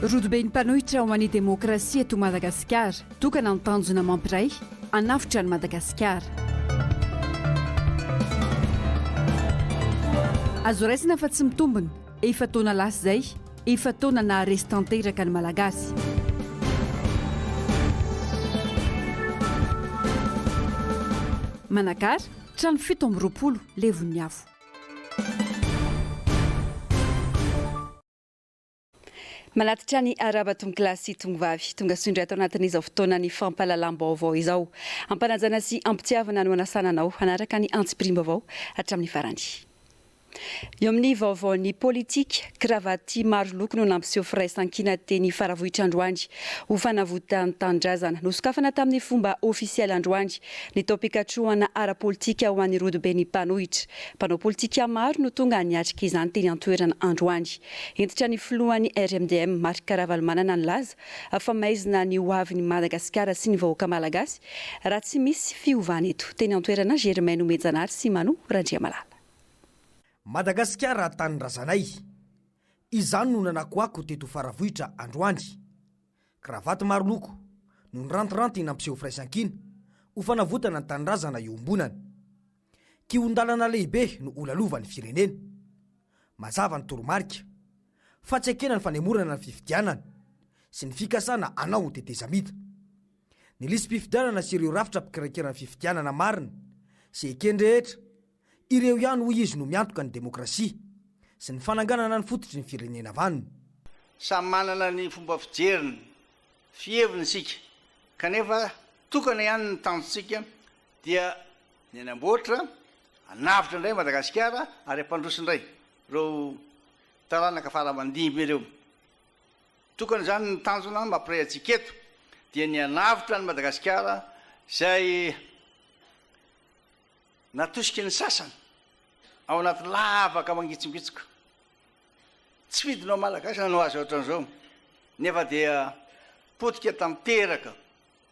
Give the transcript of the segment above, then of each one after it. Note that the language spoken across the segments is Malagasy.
Rodoben'ny mpanohitra ho an'ny demokrasia eto Madagasikara. Tokana ny tanjona mampiray, hanavotra an'i Madagasikara. Azo raisina fa tsy mitombina, efa-taona lasa izay, efa-taona naharesy tanteraka ny Malagasy. Manakara, trano 27 levon'ny afo. Manatitra ny arahaba tompokolahy sy tompovavy. Tonga soa indray ato anatin'izao fotoanan'ny fampahalalam-baovao izao. Ampanajana sy ampitiavana no anasana anao hanaraka ny antsipiriam-baovao hatramin'ny farany. Eo amin'ny vaovaon'ny politika, kravaty maro loko no nampiseho firaisankina teny Faravohitra androany ho fanavotan-tanindrazana. Nosokafana tamin'ny fomba ofisialy androany ny taom-pikatrohana ara-politika ho an'ny rodoben'ny mpanohitra. Mpanao politika maro no tonga niatrika izany teny an-toerana androany. Hentitra ny filohan'ny RMDM, Marc Ravalomanana nilaza fa maizina ny ho avin'i Madagasikara sy ny vahoaka malagasy raha tsy misy fiovana eto. Teny an-toerana, Germain Nomenjanahary sy Mano Randriamalala. Madagasikara tanindrazanay. Izany no nanakoako teto Faravohitra androany. Kravaty maro loko no nirantiranty nampiseho firaisankina ho fanavotana ny tanindrazana iombonana. Kihon-dalana lehibe no holalovan'ny firenena. Mazava ny toromarika fa tsy ekena ny fanemorana ny fifidianana sy ny fikasana hanao ho tetezamita. Ny lisi-pifidianana sy ireo rafitra mpikirakira ny fifidianana marina sy eken-drehetra, ireo ihany hoy izy no miantoka ny demokrasia sy ny fananganana ny fototry ny firenena vanona. Samy manana ny fomba fijeriny, fiheviny isika, kanefa tokana ihany ny tanjontsika dia ny hanamboatra, hanavotra indray Madagasikara ary hampandroso indray ireo taranaka fara aman-dimby ireo. Tokana izany ny tanjona mampiray antsika eto dia ny hanavotra an'i Madagasikara izay natosiky ny sasany ao anaty lavaka mangitsingitsoka. Tsy fidiny ho Malagasy nanao azy ohatran'izao nefa dia potika tanteraka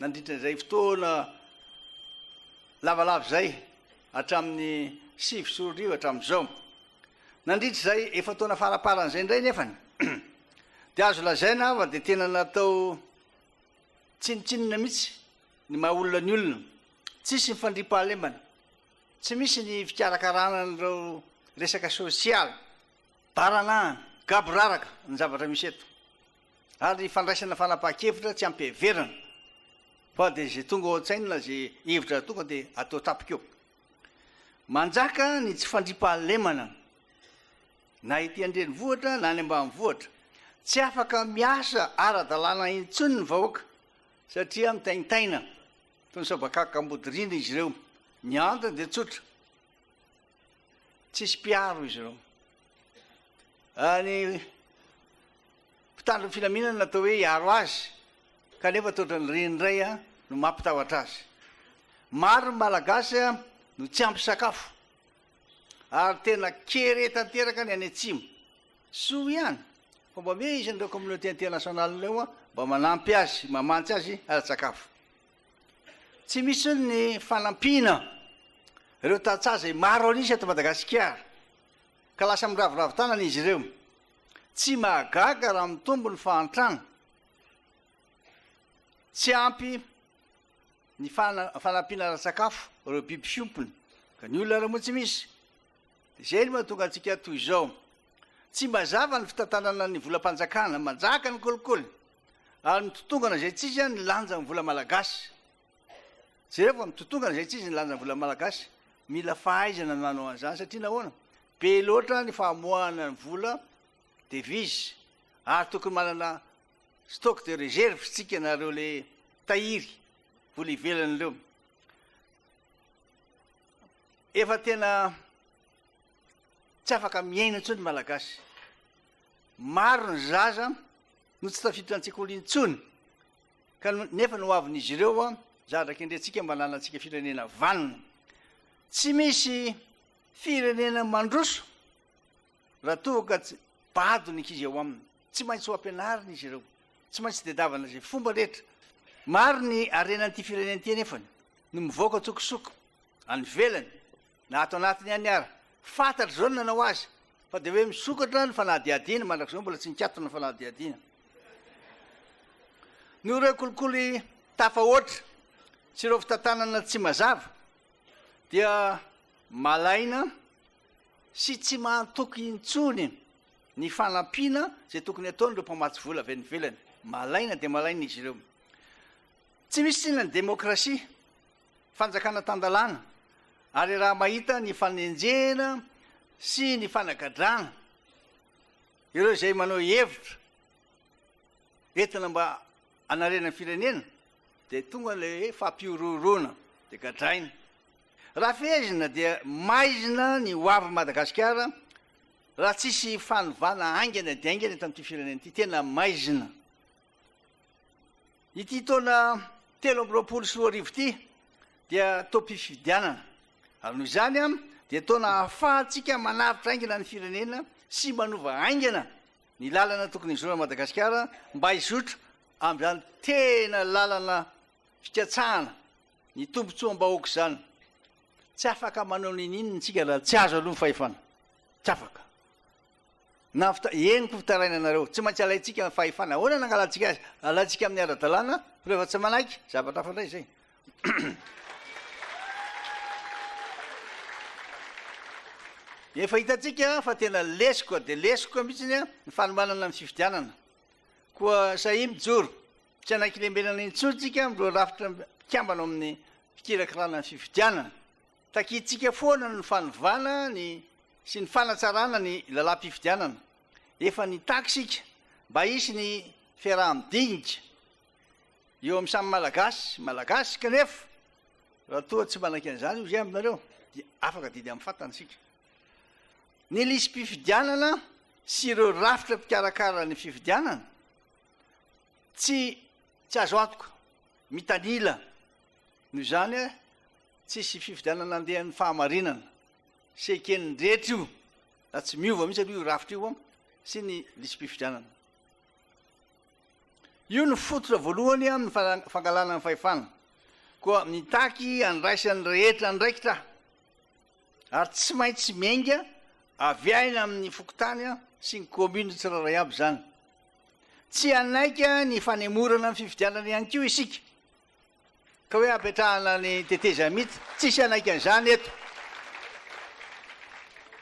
Nandritra izay fotoana lavalava izay, hatramin'ny 2009 hatramin'izao. Nandritra izay efa-taona faraparany izay indray nefany, dia azo lazaina fa dia tena natao tsinontsinona mihitsy ny maha olona ny olona. Tsisy ny fandriampahalemana, tsy misy ny fikarakarana an'ireo resaka sosialy, baranahana, gaboraraka ny zavatra misy eto. ary fandraisana fanapahan-kevitra tsy ampiheverana fa dia izay tonga ao an-tsaina na izay hevitra tonga dia atao tapaka eo. Manjaka ny tsy fandriampahalemana na ety an-drenivohitra na any ambanivohitra. Tsy afaka miasa ara-dalàna intsony ny vahoaka satria mitaintaina toy ny sabakaka ambodiriana izy ireo. Ny antony dia tsotra, tsisy mpiaro izy ireo. Ny mpitandro ny filaminana natao hoe hiaro azy kanefa toa ohatran'ny ireny indray no mampitahotra azy. Maro ny Malagasy no tsy ampy sakafo ary tena kere tanteraka ny any atsimo. Soa ihany fa mba misy an'ireo communauté internationale ireo mba manampy azy, mamantsy azy ara-tsakafo. Tsy misy intsony ny fanampiana ireo tantsaha izay maro an'isa eto Madagasikara ka lasa miraviravy tanana izy ireo. Tsy mahagaga raha mitombo ny fahantrana. Tsy ampy ny fanampiana ara-tsakafo ireo biby fiompiny, ka ny olona ary moa tsy misy. Izay no mahatonga antsika toy izao. Tsy mazava ny fitantanana ny volam-panjakana, manjaka ny kolikoly, ary mitotongana izay tsy izy ny lanjan'ny vola malagasy. Jereo fa mitotongana izay tsy izy ny lanjan'ny vola malagasy. Mila fahaizana ny manao an'izany satria nahoana? Be loatra ny famoahana ny vola devise ary tokony manana stock de reserve isika nareo le tahiry vola ivelany ireo. Efa tena tsy afaka miaina intsony ny Malagasy. Maro ny zaza no tsy tafiditra an-tsekoly intsony ka nefa ny hoavin'izy ireo zavatra kendrentsika mba hananantsika firenena vanona. Tsy misy Firenena mandroso raha toa ka tsy bado ny ankizy ao aminy. Tsy maintsy ho ampianarina izy ireo. Tsy maintsy tadiavana izay fomba rehetra. Maro ny harenan'ity firenena ity anefany no mivoaka an-tsokosoko any ivelany na ato anatiny ihany ara. Fantatra izao ny nanao azy fa dia hoe misokatra ny fanadihadiana, mandrakizao mbola tsy nikatona ny fanadihadiana. Noho ireo kolikoly tafahoatra sy ireo fitantanana tsy mazava dia malaina sy tsy mahatoky intsony ny fanampiana izay tokony hataon'ireo mpamatsy vola avy any ivelany. Malaina dia malaina izy ireo. Tsy misy tsinona ny demokrasia, fanjakana tan-dalàna ary raha mahita ny fanenjehana sy ny fanagadrana ireo izay manao hevitra entina mba hanarenana ny firenena dia tonga ilay hoe fampihorohoroana dia gadraina. Raha fehezina dia maizina ny ho avin'i Madagasikara raha tsisy fanovana haingana dia haingana eto amin'ity firenena ity, tena maizina. Ity taona 2023 ity dia taom-pifidianana ary noho izany dia taona ahafahantsika manavotra haingana ny firenena sy manova haingana ny lalana tokony hizoran'i Madagasikara mba hizotra amin'izany tena lalana fikatsahana ny tombontsoam-bahoaka izany. Tsy afaka manao ninininona isika raha tsy azo aloha ny fahefana. Tsy afaka. Na fita, henoko fitarainanareo. Tsy maintsy alaintsika ny fahefana. Ahoana no angalantsika azy? Alaintsika amin'ny ara-dalàna, fa rehefa tsy manaiky, zavatra hafa indray izay. Efa hitantsika fa tena lesoka dia lesoka mihitsy ny fanomanana ny fifidianana. Koa sahia mijoro, tsy hanaiky lembenana intsony tsika amin'ireo rafitra mpikambana ao amin'ny fikirakirana ny fifidianana. Takintsika foana ny fanovana ny sy ny fanatsarana ny lalàm-pifidianana. Efa nitaky isika mba hisy ny fiaraha-midinika eo amin'ny samy Malagasy Malagasy kanefa raha toa tsy manaiky an'izany hoy izay aminareo dia afaka didy amin'ny fatana isika. Ny lisi-pifidianana sy ireo rafitra mpikarakara ny fifidianana tsy tsy azo antoka, mitanila. Noho izany tsisy fifidianana andehan'ny fahamarinana sy eken'ny rehetra io raha tsy miova mihitsy aloha io rafitra io sy ny lisi-pifidianana. Io no fototra voalohany amin'ny fangalana ny fahefana. Koa mitaky handraisan'ny rehetra andraikitra ary tsy maintsy miainga avy any amin'ny fokontany sy ny commune tsirairay avy izany. Tsy hanaiky ny fanemorana ny fifidianana ihany koa isika ka hoe hapetrahana ny tetezamita, tsisy hanaiky an'izany eto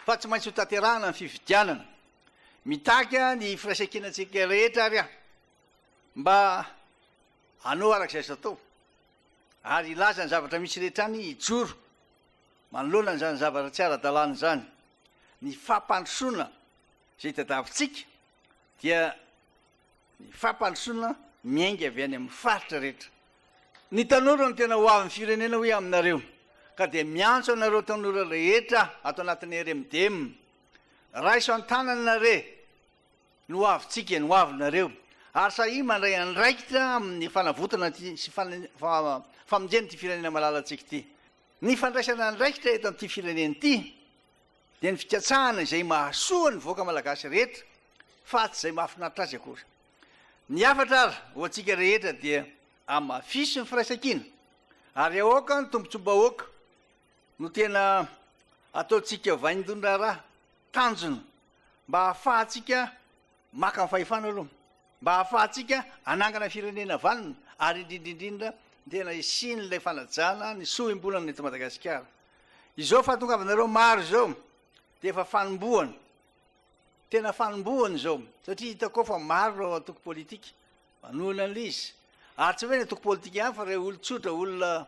fa tsy maintsy hotanterahana ny fifidianana. Mitaky ny firaisankinantsika rehetra ary aho mba hanao araka izay azo atao ary hilaza ny zavatra misy rehetra any hijoro manoloana an'izany zavatra tsy ara-dalàna izany. Ny fampandrosoana izay tadiavintsika dia ny fampandrosoana miainga avy any amin'ny faritra rehetra. Ny tanora no tena ho avin'ny firenena hoy aho aminareo ka dia miantso anareo tanora rehetra ato anatin'ny RMDM Raiso an-tanana re ny ho avintsika, ny ho avinareo, ary sahia mandray andraikitra amin'ny fanavotana ity sy famonjena ity firenena malalantsika ity. Ny fandraisana andraikitra eto amin'ity firenena ity dia ny fikatsahana izay mahasoa ny vahoaka malagasy rehetra fa tsy izay mahafinaritra azy akory. Ny hafatra ary ho antsika rehetra dia amafiso ny firaisankina ary aoka ny tombontsoam-bahoaka no tena ataontsika vaindohan-draharaha, tanjona, mba hahafahantsika maka ny fahefana aloha, mba hahafahantsika hanangana firenena vanona ary indrindra indrindra ny tena hisian'ilay fanajana ny soa iombonana eto Madagasikara. Izao fahatongavanareo maro izao dia efa fanombohana, tena fanombohana izao satria hitako ao fa maro ireo antoko politika manohana an'ilay izy ary tsy hoe ny antoko politika ihany fa ireo olon-tsotra, olona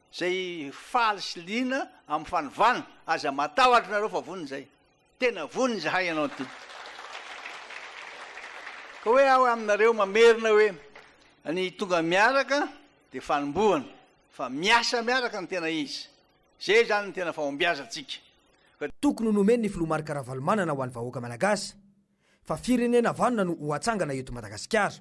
Zay faly sy liana amin'ny fanovana, aza matahotra nareo fa vonona izay. Tena vonona izahay hanao an'ity. Ka hoe aho aminareo mamerina hoe ny tonga miaraka dia fanombohana, fa miasa miaraka no tena izy. Zay izany no tena fahombiazantsika. Ka. Tokony ho nomen'ny filoha Marc Ravalomanana ho an'ny vahoaka malagasy fa firenena vanona no ho atsangana eto Madagasikara.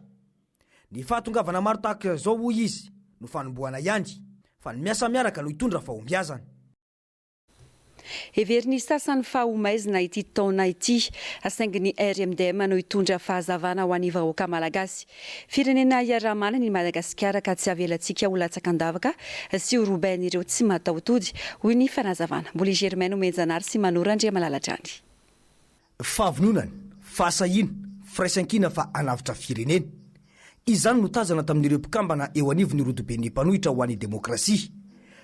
Ny fahatongavana maro tahaka izao hoy izy no fanombohana ihany fa ny miasa miaraka no hitondra fahombiazana. Heverin'ny sasany fa ho maizina ity taona ity, saingy ny RMDM no hitondra fahazavana ho an'ny vahoaka malagasy. Firenena iaraha-manana i Madagasikara ka tsy avelantsika ho latsaka an-davaka sy ho robain'ireo tsy mataho-tody, hoy ny fanazavana. Mbola i Germain Nomenjanahary sy Manoro Andriamalala hatrany. Fahavononana, fahasahiana, firaisankina fa hanavotra firenena. Izany no tazana tamin'ireo mpikambana eo anivon'ny rodoben'ny mpanohitra ho an'ny demokrasia,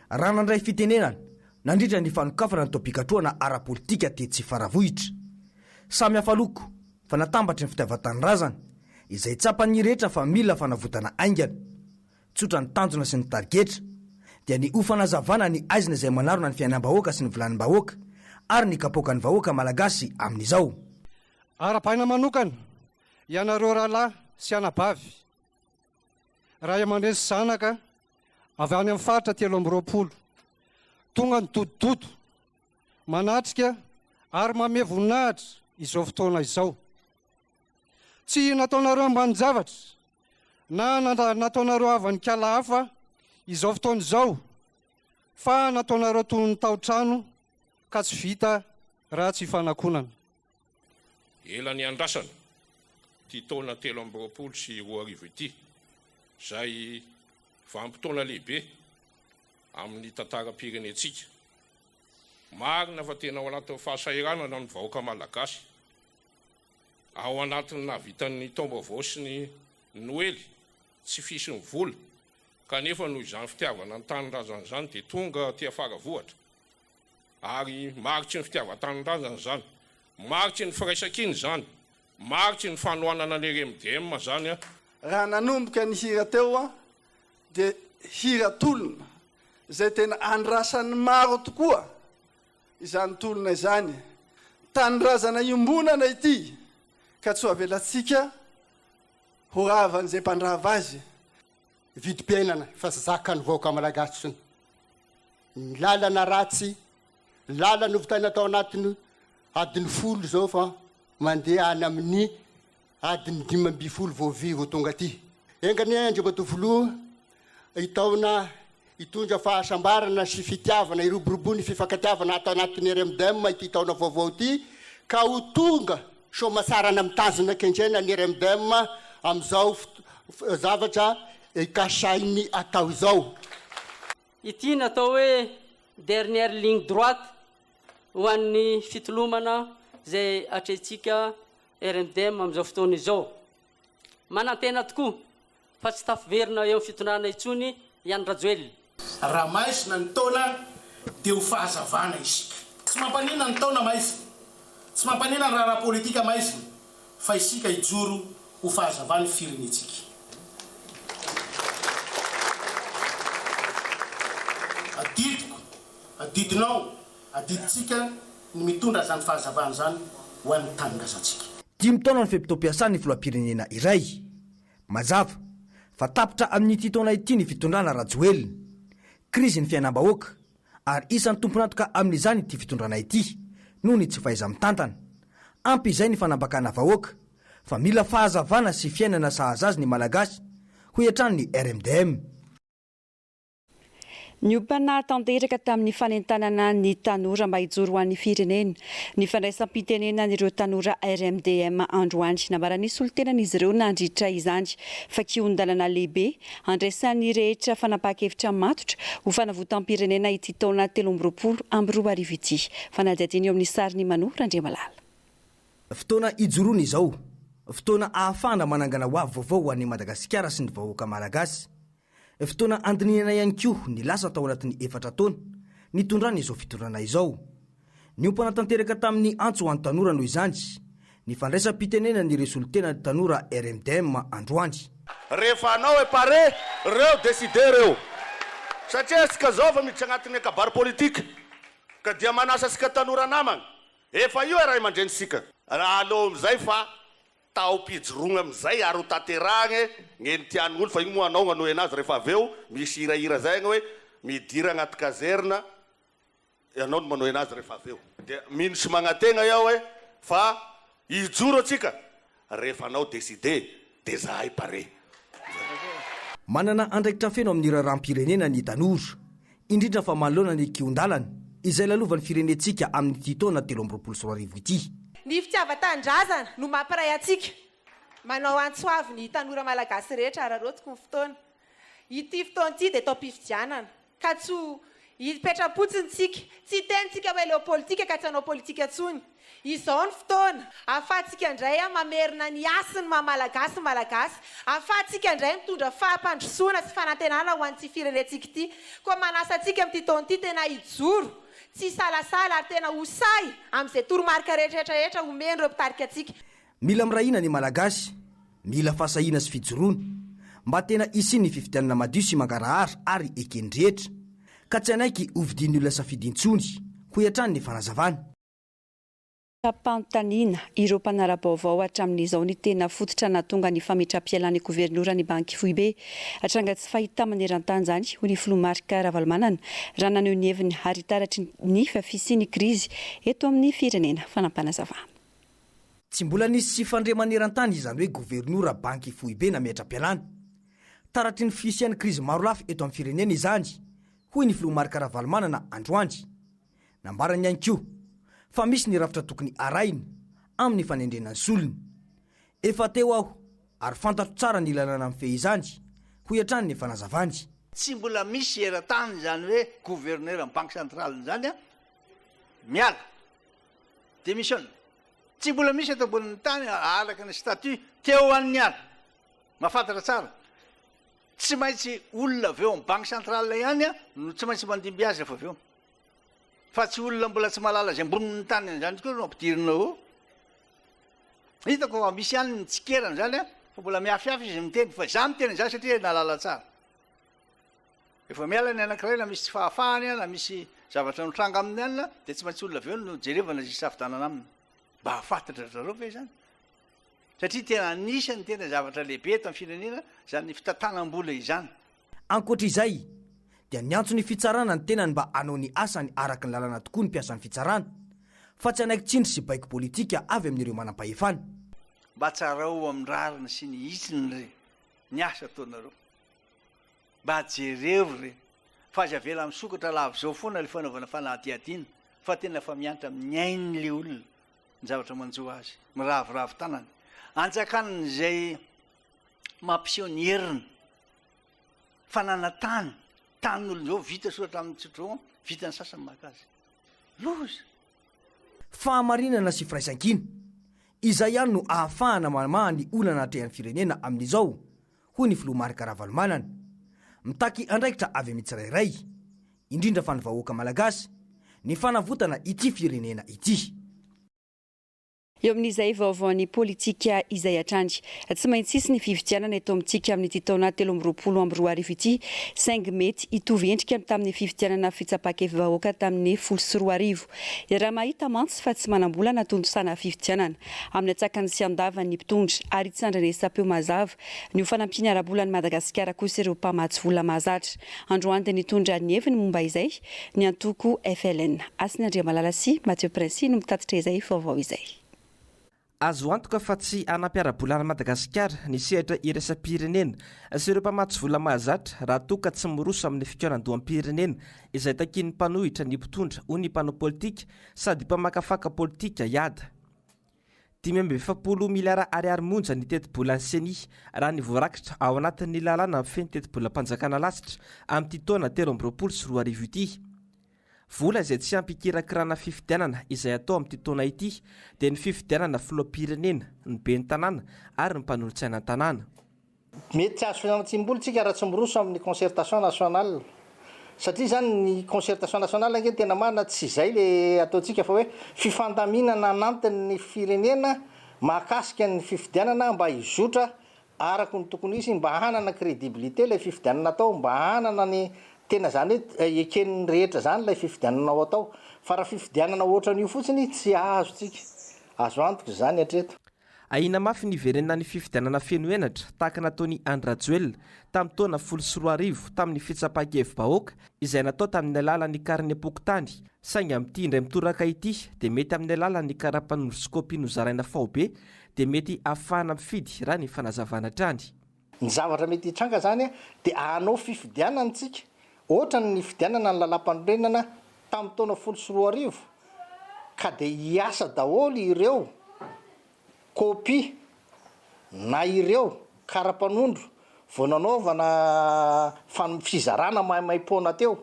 raha nandray fitenenana nandritra ny fanokafana ny taom-pikatrohana ara-politika tetsy Faravohitra. Samy hafa loko fa natambatry ny fitiavan-tanindrazana, izay tsapan'ny rehetra fa mila fanavotana haingana. Tsotra ny tanjona sy ny tarigetra, dia ny ho fanazavana ny haizina izay manarona ny fiainam-bahoaka sy ny vilanim-bahoaka ary ny kapoakan'ny vahoaka malagasy amin'izao. Arahabaina manokana ianareo rahalahy sy anabavy, ray aman-dreny sy zanaka avy any amin'ny faritra 23, tonga nidodododo, manatrika ary manome voninahitra izao fotoana izao. Tsy nataonareo ambanin-javatra na nataonareo havan'ny kala hafa izao fotoana izao fa nataonareo toy ny tao-trano ka tsy vita raha tsy ifanakonana. Ela niandrasana ity taona 2023 ity, izay vanim-potoana lehibe amin'ny tantaram-pirenentsika. Marina fa tena ao anatin'ny fahasahiranana ny vahoaka malagasy. Ao anatin'ny nahavitan'ny taom-baovao sy ny Noely, tsy fisin'ny vola, kanefa noho izany fitiavana ny tanindrazana izany dia tonga aty Faravohitra. Ary mariky ny fitiavan-tanindrazana izany, mariky ny firaisankina izany, mariky ny fanohanana ny RMDM izany. Raha nanomboka ny hira teo aho dia hira tolona izay tena andrasan'ny maro tokoa izany tolona izany. Tanindrazana iombonana ity ka tsy ho avelantsika ho ravan'izay mpandrava azy. Vidim-piainana efa tsy zakan'ny vahoaka malagasy intsony. Ny lalana ratsy, lalana novitaina tao anatin'ny adiny folo izao fa mandeha any amin'ny adiny 15 vao vy vao tonga aty. Enga anie Andriamatoa Filoha hitaona hitondra fahasambarana sy fitiavana, hiroborobo ny fifankatiavana ato anatin'ny RMDM ity taona vaovao ity ka ho tonga soamatsarana amin'ny tanjona kendrena ny RMDM amin'izao zavatra kasainy atao izao. Ity ny atao hoe dernière ligne droite ho an'ny fitolomana izay atrehintsika RMDM amin'izao fotoana izao. Manantena tokoa fa tsy tafiverina eo amin'ny fitondrana intsony i Andry Rajoelina. Raha maizina ny taona dia ho fahazavana isika. Tsy mampaninona ny taona maizina, tsy mampaninona ny raharaha politika maizina fa isika hijoro ho fahazavan'ny firenentsika. Adidiko, adidinao, adidintsika ny mitondra izany fahazavana izany ho an'ny tanindrazantsika. Dimy taona ny fe-potoam-piasan'ny filoham-pirenena iray. Mazava fa tapitra amin'ity taona ity ny fitondrana Rajoelina. Krizy ny fiainam-bahoaka ary isan'ny tompon'antoka amin'izany ity fitondrana ity noho ny tsy fahaiza-mitantana. Ampy izay ny fanambakana vahoaka fa mila fahazavana sy fiainana sahaza azy ny Malagasy, hoy hatrany ny RMDM. Niompana tanteraka tamin'ny fanentanana ny tanora mba hijoro ho an'ny firenena ny fandraisam-pitenenan'ireo tanora RMDM androany. Nambaran'ny solontenan'izy ireo nandritra izany fa kihon-dalana lehibe handraisan'ny rehetra fanapahan-kevitra matotra ho fanavotam-pirenena ity taona 2023 ity. Fanadihadiana eo amin'ny sarin'i Mano Randriamalala. Fotoana ijoroana izao, fotoana ahafahana manangana hoavy vaovao ho an'i Madagasikara sy ny vahoaka malagasy. Fotoana handinihana ihany koa ny lasa tao anatin'ny efatra taona nitondrany izao fitondrana izao. Niompana tanteraka tamin'ny antso ho an'ny tanora noho izany ny fandraisam-pitenenan'ireo solontenan'ny tanora RMDM androany. Rehefa anao e pare reo decider reo satria asika zao efa miditra agnatin'ny kabary politique ka dia manasa asika tanora namagna efa io e ray aman-dreny sika raha aleo amizay fa Taom-pijoroagna amizay ary ho tanterahagne gne ny tian'olo fa igny moa anao gnanohy anazy rehefa avy eo misy hirahira zay agny hoe midira agnaty caserne ianao no manohy anazy rehefa avy eo. Dia mino sy magnategna iaho hoe fa hijoro atsika rehefa anao decide de zahay pare. Manana andraikitra feno amin'ny raharaham-pirenena ny tanora, indrindra fa manoloana ny kihon-dalana izay lalovan'ny firenentsika amin'ity taona 2023 ity. Ny fitiavan-tanindrazana no mampiray antsika. Manao antso avo ny tanora malagasy rehetra araraotiko ny fotoana. Ity fotoana ity dia taom-pifidianana ka tsy ho. Hipetra-potsiny tsika. Tsy hiteny tsika hoe leo politika ka tsy hanao politika intsony. Izao ny fotoana ahafahantsika indray mamerina ny hasin'ny maha Malagasy ny Malagasy. Ahafahantsika indray mitondra fampandrosoana sy fanantenana ho an'ity firenentsika ity. Koa manasa antsika amin'ity taona ity tena hijoro, tsy hisalasala ary tena ho sahy amin'izay toromarika rehetra rehetra omen'ireo mpitarika antsika. Mila miray hina ny Malagasy, mila fahasahiana sy fijoroana, mba tena hisian'ny fifidianana madio sy mangarahara ary eken'ny rehetra, ka tsy hanaiky hovidian'ny olona safidy intsony, hoy hatrany ny fanazavana. Fampanontaniana ireo mpanara-baovao hatramin'izao ny tena fototra nahatonga ny fametram-pialan'ny governoran'ny Banky Foibe. Tranga tsy fahita maneran-tany izany, hoy ny filoha Marc Ravalomanana, raha naneho ny heviny ary taratry ny fisian'ny krizy eto amin'ny firenena. Fanampanazavan. Tsy mbola nisy tsy fandre maneran-tany izany hoe governora banky foibe nametra-pialana. Taratry ny fisian'ny krizy marolafy eto amin'ny firenena izany, hoy ny filoha Marc Ravalomanana androany. Nambarany ihany koa fa misy ny rafitra tokony arahina amin'ny fanendrena ny solony. Efa teo aho ary fantatro tsara ny lalàna mifehy izany, hoy hatrany ny fanazavany. Tsy mbola misy eran-tany izany hoe gouverneur ny banque centrale izany miala. Démissionne. Tsy mbola misy eto ambonin'ny tany araka ny statut teo an'ny ala. Mahafantatra tsara. Tsy maintsy olona avy eo amin'ny banque centrale ihany no tsy maintsy mandimby azy rehefa avy eo. Fa tsy olona mbola tsy mahalala izay ambonin'ny tany an'izany koa no ampidirina eo. Hitako fa misy ihany ny tsikera an'izany fa mbola miafiafy izy miteny fa izaho miteny an'izany satria nahalala tsara. Rehefa miala ny anankiray na misy tsy fahafahany na misy zavatra mitranga aminy any dia tsy maintsy olona avy eo no jerevana izay hisafidianana aminy. Mba hahafantatra ry zareo ve izany? Satria tena anisan'ny tena zavatra lehibe eto amin'ny firenena izany fitantanam-bola izany. Ankoatra izay, dia niantso ny fitsarana ny tenany mba hanao ny asany araka ny lalàna tokoa ny mpiasan'ny fitsarana, fa tsy hanaiky tsindry sy baiko politika avy amin'ireo manampahefana. Mba tsarao amin'ny rariny sy ny hitsiny re ny asa ataonareo. Mba jereo re fa aza avela misokatra lava izao foana ilay fanaovana fanadihadiana fa tena efa miantra amin'ny ain'ilay olona ny zavatra manjo azy, miraviravy tanana, anjakan'izay mampiseho ny heriny, fananantany, tanin'olona izao vita soratra amin'ny tsodrao, vitan'ny sasany maka azy. Loza! Fahamarinana sy firaisankina, izay ihany no ahafahana mamaha ny olana atrehan'ny firenena amin'izao, hoy ny filoha Marc Ravalomanana. Mitaky andraikitra avy amin'ny tsirairay, indrindra fa ny vahoaka malagasy, ny fanavotana ity firenena ity. Eo amin'izay vaovaon'ny politika izay hatrany. Tsy maintsy hisy ny fifidianana eto amintsika amin'ity taona 2023 ity, saingy mety hitovy endrika amin'ny tamin'ny fifidianana fitsapan-kevi-bahoaka tamin'ny 2010. Iaraha-mahita mantsy fa tsy manam-bola hanatontosana fifidianana amin'ny antsakany sy andavany ny mpitondra ary tsy andrenesam-peo mazava Ny ho fanampiana ara-bola an'i Madagasikara kosa ireo mpamatsy vola mahazatra. Androany dia nitondra ny heviny momba izay ny antoko FLN. Hasina Andriamalala sy Mathieu Princi no mitatitra izay vaovao izay. Azo antoka fa tsy hanampy ara-bola an'i Madagasikara ny sehatra iraisam-pirenena sy ireo mpamatsy vola mahazatra raha toa ka tsy miroso amin'ny fikaonandoham-pirenena izay takian'ny mpanohitra ny mpitondra, hoy ny mpanao politika sady mpamakafaka politika Iada. 45 miliara ariary monja ny tetibolan'ny Ceni, raha ny voarakitra ao anatin'ny lalàna mifehy ny tetibolam-panjakana lasitra amin'ity taona 2023 ity. Vola izay tsy ampy hikirakirana fifidianana izay hatao amin'ity taona ity dia ny fifidianana filoham-pirenena, ny ben'ny tanàna ary ny mpanolotsaina an-tanàna. Mety tsy hahazo fianantsim-bola tsika raha tsy miroso amin'ny concertation nationale. Satria izany ny concertation nationale ange ny tena marina tsy izay le ataontsika fa hoe fifandaminana anantin'ny firenena mahakasika ny fifidianana mba hizotra araka ny tokony ho izy, mba hanana crédibilité ilay fifidianana atao, mba hanana ny tena izany hoe eken'ny rehetra izany ilay fifidianana ho atao. Fa raha fifidianana ohatran'io fotsiny tsy hahazo tsika. Azo antoka izany hatreto. Ahiana mafy ny hiverenan'ny fifidianana feno henatra tahaka nataon'i Andry Rajoelina tamin'ny taona 2010 tamin'ny fitsapan-kevi-bahoaka izay natao tamin'ny alalan'ny karinem-pokontany saingy amin'ity indray mitoraka ity dia mety amin'ny alalan'ny karapanondro sy kopia nozaraina faobe dia mety hahafahana mifidy raha ny fanazavana hatrany. Ny zavatra mety hitranga izany dia hanao fifidianana isika ohatran'ny nifidianana ny lalàmpanorenana tamin'ny taona 2010 ka dia hiasa daholo ireo kopia na ireo kara-panondro vao nanaovana fizarana maimaimpoana teo.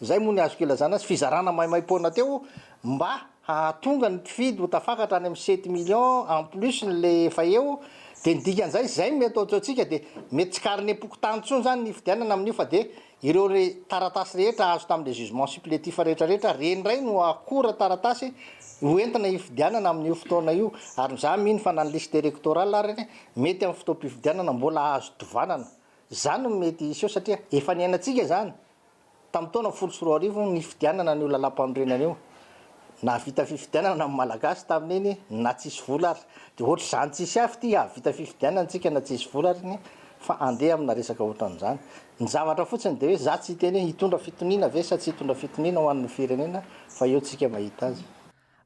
Izay moa ny azoko ilazana azy, fizarana maimaimpoana teo mba hahatonga ny mpifidy ho tafakatra any amin'ny sept millions en plus ny le efa eo, dia ny dikan'izay, izay no mety ataontsika dia mety tsy carnet-pokontany intsony izany ny hifidianana amin'io fa dia ireo re taratasy rehetra azo tamin'ilay jugement supplétif rehetra rehetra, ireny indray no akora taratasy ho entina hifidianana amin'io fotoana io, ary za mino fa na ny liste électorale ary mety amin'ny fotoam-pifidianana mbola azo tovanana, izany no mety hiseho satria efa niainantsika izany Tamin'ny taona 2010 nifidianana an'io lalàmpanorenana io. Nahavita fifidianana ny Malagasy tamin'iny na tsisy vola ary. Dia ohatr'izany tsisy hafa ity, hahavita fifidianana tsika na tsisy vola ary iny fa andeha amina resaka ohatran'izany. Ny zavatra fotsiny dia hoe za tsy hiteny hoe hitondra fitoniana ve sa tsy hitondra fitoniana ho an'ny firenena fa eo tsika mahita azy.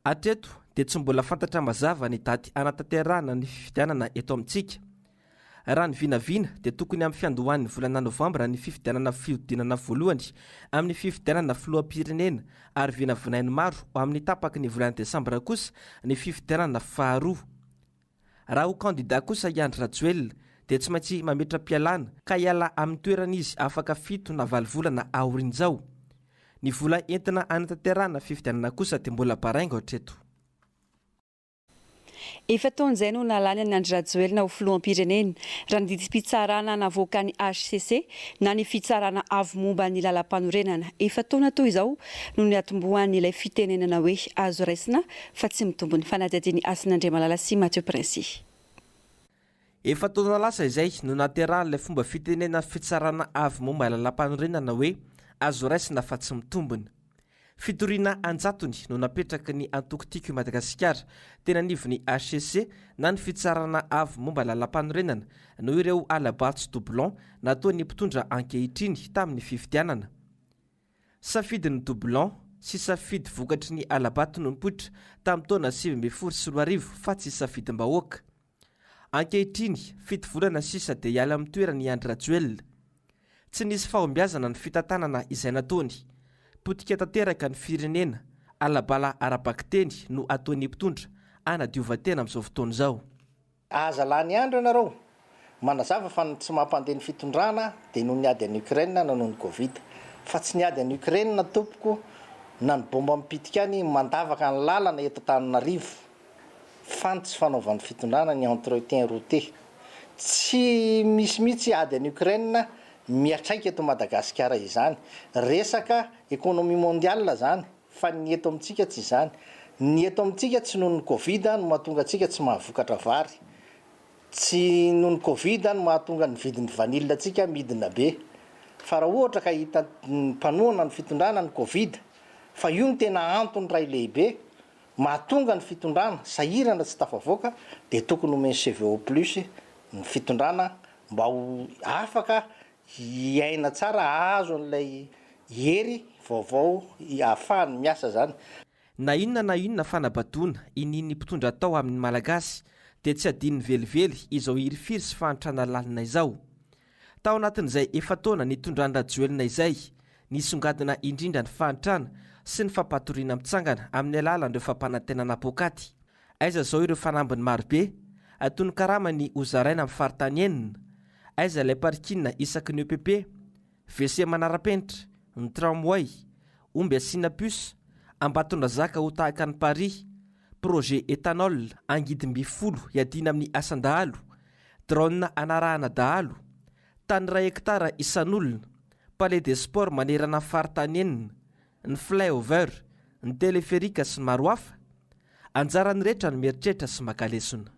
Hatreto dia tsy mbola fantatra mazava ny daty hanatanterahana ny fifidianana eto amintsika. Raha ny vinavina dia tokony amin'ny fiandohan'ny volana novambra ny fifidianana fihodinana voalohany amin'ny fifidianana filoham-pirenena ary vinavinain'ny maro ho amin'ny tapaky ny volana desambra kosa ny fifidianana faharoa. Raha ho kandida kosa i Andry Rajoelina dia tsy maintsy mametra-pialana ka hiala amin'ny toerana izy afaka fito na valo volana aorian'izao. Ny vola entina hanatanterahana fifidianana kosa dia mbola baraingo hatreto. Efa-taona izay no nahalany an'i Andry Rajoelina ho filoham-pirenena, raha ny didim-pitsarana navoakan'ny hcc na ny Fitsarana Avo momba ny Lalampanorenana. Efa-taona toy izao no niatombohan'ilay fitenenana hoe azo raisina fa tsy mitombina. Fanadihadian'i Hasina Andriamalala sy Mathieu Princy. Efa-taona lasa izay no nahaterahan'ilay fomba fitenenan'ny Fitsarana Avo momba ny Lalampanorenana hoe azo raisina fa tsy mitombina. Fitoriana an-jatony no napetraky ny antoko Tiako i Madagasikara teny anivon'ny hcc na ny Fitsarana Avo momba Lalampanorenana noho ireo hala-bato sy doublon nataon'ny mpitondra ankehitriny tamin'ny fifidianana. Safidy ny doublon sy safidy vokatry ny hala-bato no nipoitra tamin'ny taona 2019 fa tsy safidim-bahoaka. Ankehitriny, fito volana sisa dia hiala amin'ny toerany i Andry Rajoelina. Tsy nisy fahombiazana ny fitantanana izay nataony. Potika tanteraka ny firenena, ala-bala ara-bakiteny no ataon'ny mpitondra hanadiovan-tena amin'izao fotoana izao. Aza lany andro ianareo manazava fa ny tsy mampandeha ny fitondrana dia noho ny ady any Ukraine na noho ny covid. Fa tsy ny ady any Ukraine tompoko na ny bomba mipitika any mandavaka ny lalana eto Antananarivo. fa ny tsy fanaovan'ny fitondrana ny entretien route. Tsy misy mihitsy ady any Ukraine miatraika eto Madagasikara izany. Resaka economie mondiale zany fa ny eto amintsika tsy izany. Ny eto amintsika tsy noho ny covid no mahatonga antsika tsy mahavokatra vary. Tsy noho ny covid no mahatonga ny vidin'ny vanille antsika midina be. Fa raha ohatra ka hitan'ny mpanohana ny fitondrana ny covid fa io no tena antony iray lehibe mahatonga ny fitondrana sahirana tsy tafavoaka dia tokony omen'ny CVO plus ny fitondrana mba ho afaka hiaina tsara hahazo an'ilay hery vaovao ahafahany miasa zany. Na inona na inona fanabadoana inian'ny mpitondra atao amin'ny Malagasy dia tsy adinony velively izao hirifiry sy fahantrana lalina izao. Tao anatin'izay efa-taona nitondran-dRajoelina izay, nisongadina indrindra ny fahantrana sy ny fampatoriana mitsangana amin'ny alalan'ireo fampanantenana poakaty. Aiza izao ireo fanambiny marobe, toy ny karamany hozaraina amin'ny faritany enina? Aiza ilay parking isaky ny EPP, WC manara-penitra, ny tramway, omby asiana puce, Ambatondrazaka ho tahaka an'i Paris, projet ethanol, angidim-by folo hiadiana amin'ny asan-dahalo, Drone anarahana dahalo, tany iray hektara isan'olona, palais des sports manerana ny faritany enina, ny fly-over, ny téléphérique sy ny maro hafa? Anjaran'ny rehetra ny mieritreritra sy maka lesona.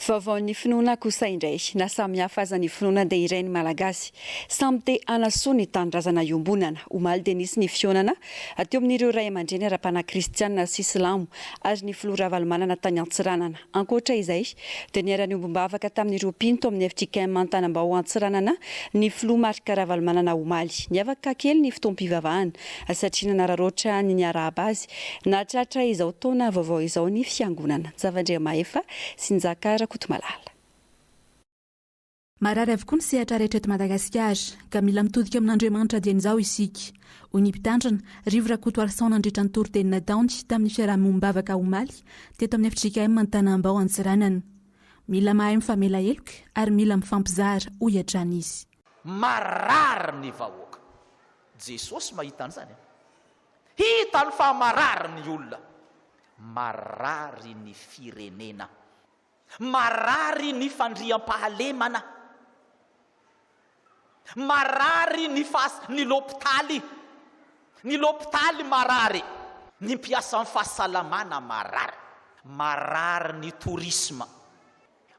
Vaovaon'ny finoana kosa indray. Na samy hafa aza ny finoana dia iray ny Malagasy. Samy te hanasoa ny tanindrazana iombonana. Omaly dia nisy ny fihaonana teo amin'ireo ray aman-dreny ara-panahy kristianina sy silamo ary ny filoha Ravalomanana tany Antsiranana. Ankoatra izay, dia niara-niombom-bavaka tamin'ireo mpino tao amin'ny fjkm Antanambao Antsiranana ny filoha Marc Ravalomanana omaly. Niavaka kely ny fotoam-pivavahana satria nanararaotra ny niarahaba azy nahatratra izao taona vaovao izao ny fiangonana. Javandriamahefa sy Njaka Rakotomalala. Marary avokoa ny sehatra rehetra eto Madagasikara, ka mila mitodika amin'Andriamanitra dieny izao isika, hoy ny mpitandrina, Rivo Rakotoarison nandritra ny toriteny nataony tamin'ny fiaraha-miombom-bavaka omaly teto amin'ny fjkm Antanambao Antsiranana. Mila mahay mifamela heloka ary mila mifampizara, hoy hatrany izy. Marary ny vahoaka. Jesosy mahita an'izany. Hitany fa marary ny olona. Marary ny firenena. Marary ny fandriampahalemana. Marary ny fas ny lopitaly. Ny lopitaly marary. Ny mpiasan'ny fahasalamana marary. Marary ny tourisme.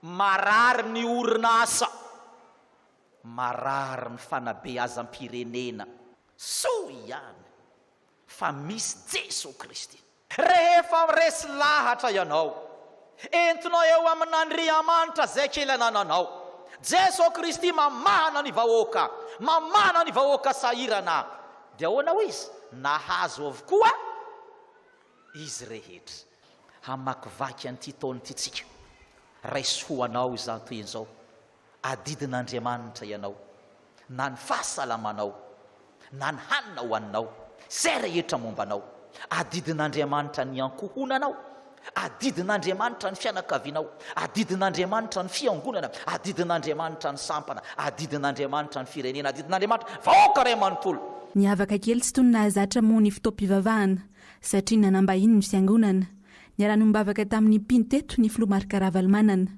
Marary ny orinasa. Marary ny fanabeazam-pirenena. Soa ihany fa misy Jeso Kristy. Rehefa resy lahatra ianao, entinao eo amin'Andriamanitra izay kely anananao. Jeso Kristy mamahana ny vahoaka, mamahana ny vahoaka sahirana. Dia ahoana hoy izy? Nahazo avokoa izy rehetra. Hamakivaky an'ity taona ity tsika. Raiso ho anao izany toy izao. Adidin'Andriamanitra ianao, na ny fahasalamanao, na ny hanina hohaninao, izay rehetra momba anao. Adidin'Andriamanitra ny ankohonanao, adidin'Andriamanitra ny fianakavianao, adidin'Andriamanitra ny fiangonana, adidin'Andriamanitra ny sampana, adidin'Andriamanitra ny firenena, adidin'Andriamanitra vahoaka iray manontolo. Niavaka kely tsy toy ny nahazatra moa ny fotoam-pivavahana satria nanam-bahiny ny fiangonana. Niara-niombavaka tamin'ny mpino teto ny filoha Marc Ravalomanana.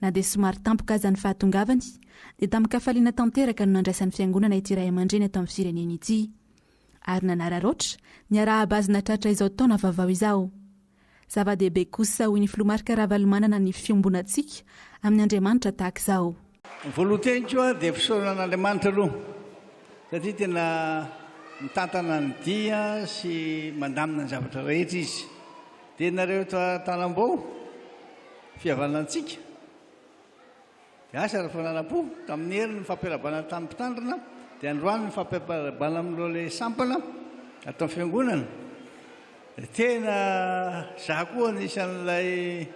Na dia somary tampoka aza ny fahatongavany, dia tamin-kafaliana tanteraka no nandraisan'ny Fiangonana ity raiamandreny ato amin'ny firenena ity. Ary nanararaotra niarahaba azy nahatratra izao taona vaovao izao. Zava-dehibe kosa hoy ny Filoha Marc Ravalomanana ny fiombonantsika amin' Andriamanitra tahaka izao. Ny voalohan-teny koa dia fisaorana an'Andriamanitra aloha satria tena mitantana ny dia sy mandamina ny zavatra rehetra Izy. Dia nareo eto Antanambao, fihavanantsika dia asa raha fananam-po tamin'ny hery ny fampiarahabana tamin'ny mpitandrina dia androany ny fampiarahabana amin'ireo ilay sampana ato amin'ny fiangonana dia tena za koa anisan'ilay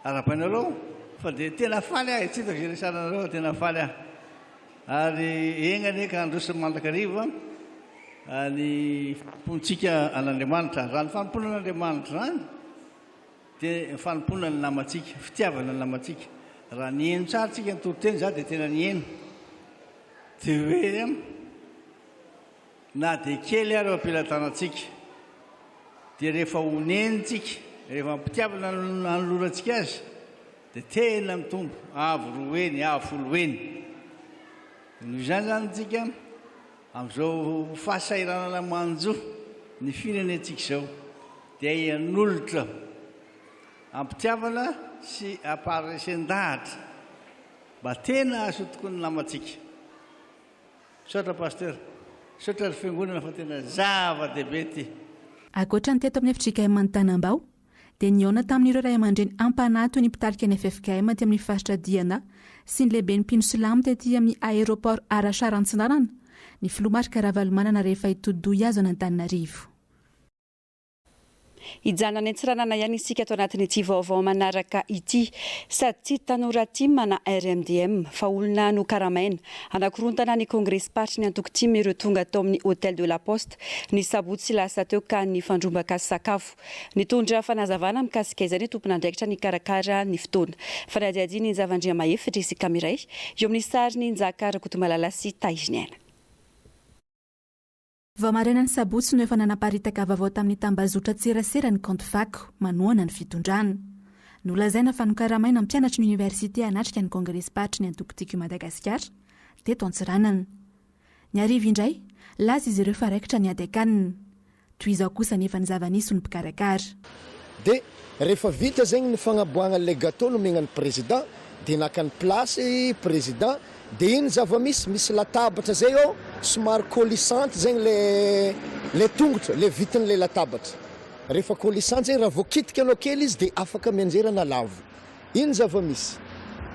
arahabainareo fa dia tena faly aho tsy hitako izay resahanareo fa tena faly aho ary enga anie ka handroso mandrakariva ny fanompoantsika an'Andriamanitra raha ny fanompoana an'Andriamanitra izany Dia ny fanompoana ny namantsika, fitiavana ny namantsika. Raha niheno tsara tsika ny toriteny, za dia tena niheno. Dia hoe na dia kely ary eo am-pelatanantsika, dia rehefa onentsika, rehefa am-pitiavana no anolorantsika azy, dia tena mitombo, avo roa heny, avo folo heny. Noho izany izany tsika, amin'izao fahasahiranana manjo ny firenentsika izao, dia hanolotra am-pitiavana sy am-paharesen-dahatra mba tena hahasoa tokoa ny namantsika. Misaotra Pasteur. Misaotra ry Fiangonana fa tena zava-dehibe ity. Ankoatra ny teto amin'ny fjkm Antanambao dia nihaona tamin'ireo ray aman-dreny ampanahy toy ny mpitarika ny ffkm aty amin'ny faritra Diana sy ny lehiben'ny mpino silamo tety amin'ny Aéroport Arachar Antsinanana ny filoha Marc Ravalomanana rehefa hitodi-doha hihazo an'Antananarivo. Hijanona any Antsiranana ihany isika ato anatin'ity vaovao manaraka ity. Sady tsy tanora tim na RMDM fa olona nokaramaina hanakorontana ny kongresim-paritry ny antoko tim ireo tonga tao amin'ny Hotel de la Poste ny sabotsy lasa teo ka nifandrombaka sakafo. Nitondra fanazavana mikasika izay ny tompon'andraikitra nikarakara ny fotoana. Fanadihadian'i Njavandriamahefa Jessica Miray eo amin'ny sarin'i Njaka Rakotomalala sy Tahiriniaina. Vao maraina ny sabotsy no efa nanaparitaka vaovao tamin'ny tambazotran-tserasera ny kaonty fako manohana ny fitondrana. Nolazaina fa nokaramaina mpianatry ny oniversite hanatrika ny kongresim-paritry ny antoko Tiako i Madagasikara teto Antsiranana. Ny hariva indray, laza izy ireo fa raikitra ny ady an-kanina. Toy izao kosa anefa ny zava-nisy ho ny mpikarakara. De rehefa vita zegny ny fagnaboahagna le gateau nomegna ny président de naka ny place président de ino zava-misy misy latabatra zay eo somary coulissante zegny le le tongotra le vitin'le latabatra rehefa coulissante zegny raha vao kitika anao kely izy de afaka mianjera na lavo ino zava-misy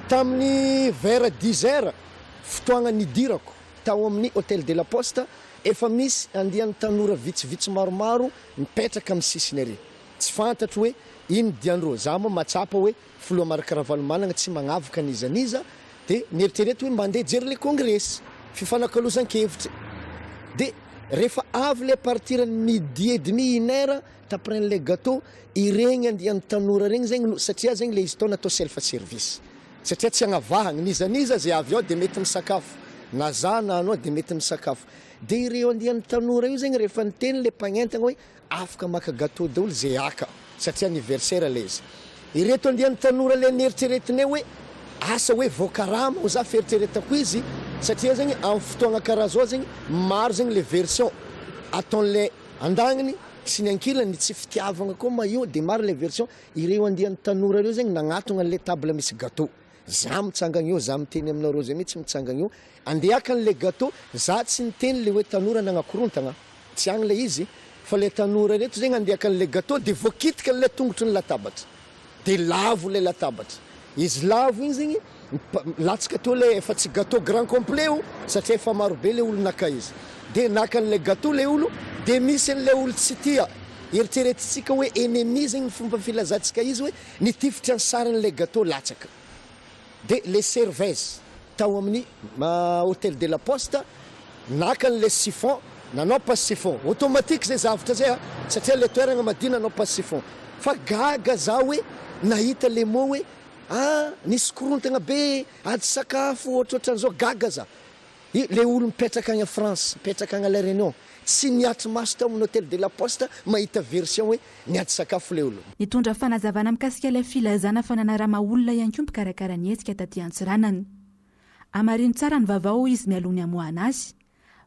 tamin'ny vers dix heures fotoagna nidirako tao amin'ny hotel de la poste efa misy andian'ny tanora vitsivitsy maromaro mipetraka amin'ny sisiny ary. Tsy fantatro hoe ino diandreo. Za moa mahatsapa hoe filoha Marc Ravalomanana tsy magnavaka n'iza n'iza de nieritrereto hoe mba andeha hijery le kongresy, fifanakalozan-kevitra. De rehefa avy le à partir ny midi et demi, une heure t'après-n'le gateau, iregny andian'ny tanora regny zegny no, satria zegny le izy tao natao self service. Satria tsy agnavahagna, n'iza n'iza ze avy ao de mety misakafo. Na za na anao de mety misakafo. De ireo andian'ny tanora io zegny rehefa niteny le mpagnentagna hoe afaka maka gateau daholo ze haka satria anniversaire le izy. Ireto andian'ny tanora le nieritreretinay hoe asa hoe voakarama ho za fieritreretako izy satria zegny amin'ny fotoagna karaha zao zegny maro zegny le version ataon'le andagniny sy ny ankilany, ny tsy fitiavagna koa ma io de maro le version, ireo andian'ny tanora reo zegny nagnatogna an'le table misy gateau. Za mitsangagna eo, za miteny aminareo zay mihitsy mitsangagna eo, andeha haka an'le gateau, za tsy niteny le hoe tanora nagnankorontagna, tsy agny le izy, fa le tanora reto zegny andeha haka an'le gateau de voakitika an'le tongotry ny latabatra, de lavo le latabatra, izy lavo igny zegny latsaka teo le efa tsy gateau grand complet io satria efa maro be le olo naka izy, de naka an'le gateau le olo, de misy an'le olo tsy tia, eritreretintsika hoe ennemi zegny ny fomba filazantsika izy hoe Nitifitra ny sarin'ilay gateau latsaka dia le serveuse tao amin'ny hotel de la poste naka an'ilay siphon nanao passe siphon automatique zay zavatra zay a satria le toeragna madio nanao passe siphon fa gaga za hoe nahita le mot hoe ah nisy korontagna be ady sakafo ohatrohatran'izao gaga za. I le olo mipetraka agny France, mipetraka agny La Réunion, tsy niatry maso tao amin'ny Hotel de la Poste mahita version hoe niady sakafo le olo. Nitondra fanazavana mikasika ilay filazana fa nanarama olona ihany koa mpikarakara ny hetsika taty Antsiranana. Hamarino tsara ny vavao hoy izy mialoha ny hamoahana azy,